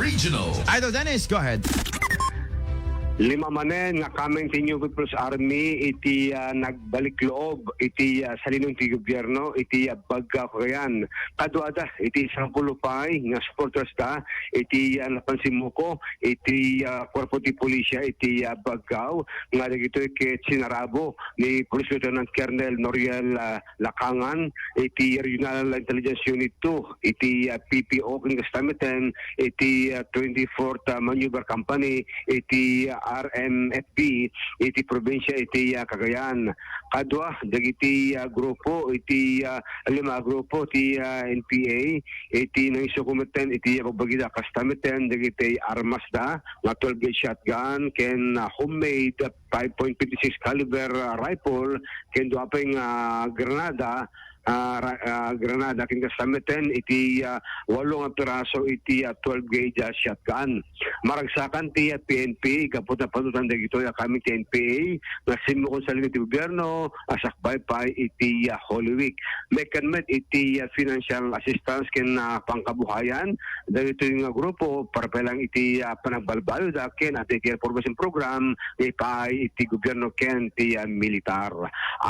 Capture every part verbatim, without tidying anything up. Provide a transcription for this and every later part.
Regional. Idol Dennis, go ahead. Lima manen nga kameng ti New People's Army iti, ah, nagbalik loob iti, ah, salinuon ti gobierno iti, ah, Baggao, Cagayan. Kaduada iti sangapulo pay nga supporters da iti, ah, napansimuko iti, ah, kuerpo ti pulisya iti, ah, Baggao, nga dagitoy ket sinarabo ni Police Lieutenant Colonel Noriel, ah, Lacangan iti Regional Intelligence Unit two iti, ah, P P O ken kasta met iti, ah, twenty-fourth, ah, Maneuver Company iti, ah, R M F B iti probinsia iti, ah, Cagayan. Kadua dagiti, ah, grupo iti, ah, lima a grupo ti, ah, N P A iti nangisuko met iti, ah, pagbagida kasta met dagiti armas da nga twelve gauge shotgun ken, ah, homemade five point fifty-six caliber, ah, rifle ken dua pay nga granada, ah, ra-, ah, granada ken kasta met iti, ah, walo nga piraso iti, ah, twelve gauge, ah, shotgun. Maragsakan ti, ah, P N P gapu ta panutan dagitoy a kameng ti N P A nga simmukon salinuon ti gobierno a sakbay pay iti, ah, Holy Week. Maikkad met iti, ah, financial assistance ken, ah, pangkabuhayan dagitoy nga grupo para pay lang iti, ah, panagbalbaliwda ken anti-terror promotion program nga ipaay iti gobierno ken ti, ah, militar.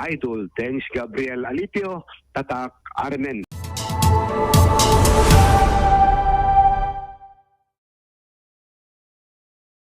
Idol Dennis Gabriel Alipio, Tatak, R M N.